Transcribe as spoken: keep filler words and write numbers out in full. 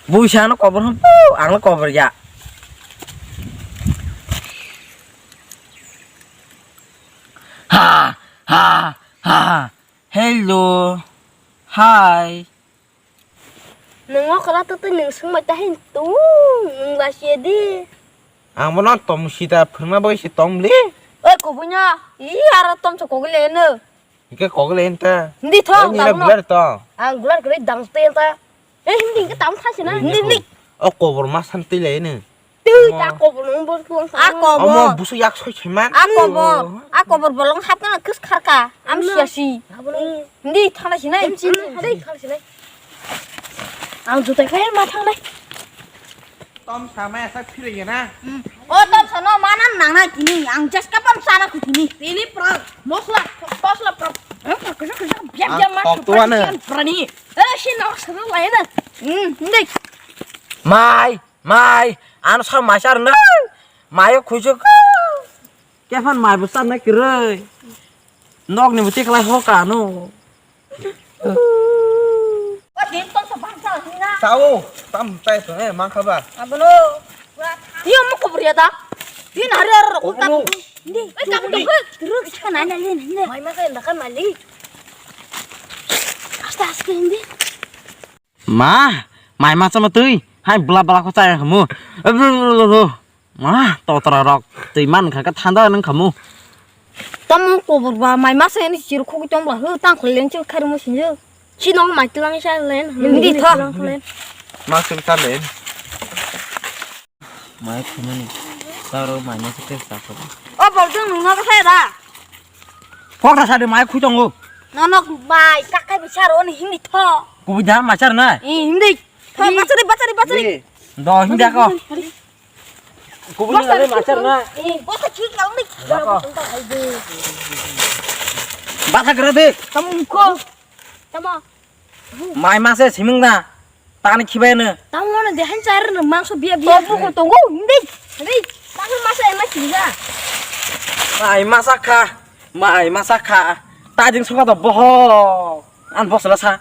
Buisa ano kobor hwn, ang no kobor ya. Ha ha ha. Hello. Hi. Nwng okra to twi nwng swngbai ta hin tung nwng lasiya di. Ang bono tom sida phwrwngna bagwi se tom li. Oi kubunya, i aro tom sa kogwi le no. Hike kogwi le ta. Hindi tho, ang nina gular to. Ang gular kwrwi dang te ta. Eh, hindi hingke tam thasi na. Hindi, hindi. O kobor ma san twi le no. Twi ta kobor nung bor kuang sa. A kobor. Omo busu yak soi soi man. A kobor. A kobor bolong hap na kus kharka. Am sia si. Hindi thana si nai. Hindi thana si nai. Ang jutai khai ma thang nai. Tom sama esa phire na. O tom sano mana nang na kini. Ang jas kapan sana ku kini. Ini pro. Mosla, mosla pro. Kisa kisa biar biar ma. Tok tua na. Prani. Eh, si nok sana lai na. Hindi. Mai. Mai, ano sa mai sar na. Mai khuisuk. Kefan mai bo sar na kiroi. Nok ni buti khlai ho ka no. O din to sa bang sa na. Sao, tam tai to eh mang kha ba. Abono. Yo mo kubur ya da. Din hari hari rok ta. Hindi. Eh, kamu tuh. Terus kan nanya ini. Mai ma sa inda kan mali. Asta asta hindi. Ma, mai ma chama twi, hai bla bla ko chaya khamu. Ma, totra rok, twi man kha ka thanda nang khamu. Tamo kobor ba, mai ma se ni chir khogwi tong ba, hu tang khlen chil khar mo sinjo. Chi nong mai tlang sa len. Hindi tho. Ma sim sa len. Mai khumani. Taro mai ma se sa ko. O bol jong nung no khe da. Phok da sa de mai khui tongo. No no mai ka kai bi sar oni hindi tho. Kubi da ma sar na. Eh, hindi. Tho bachari bachari bachari. Do hindi ako. Kubi da ma sar na. Eh, bota chik lang ni. Bata kere de. Kamu ko. Tamo. Mai ma se simung da. Tani khibai no. Tamo no dehan char no mangso biya biya. Tobu ko tongo. Hindi. Hindi. Tamo ma se ma khiya. Mai ma sa kha. Mai ma sa kha. Ta jing soka to boho. An bosla sa.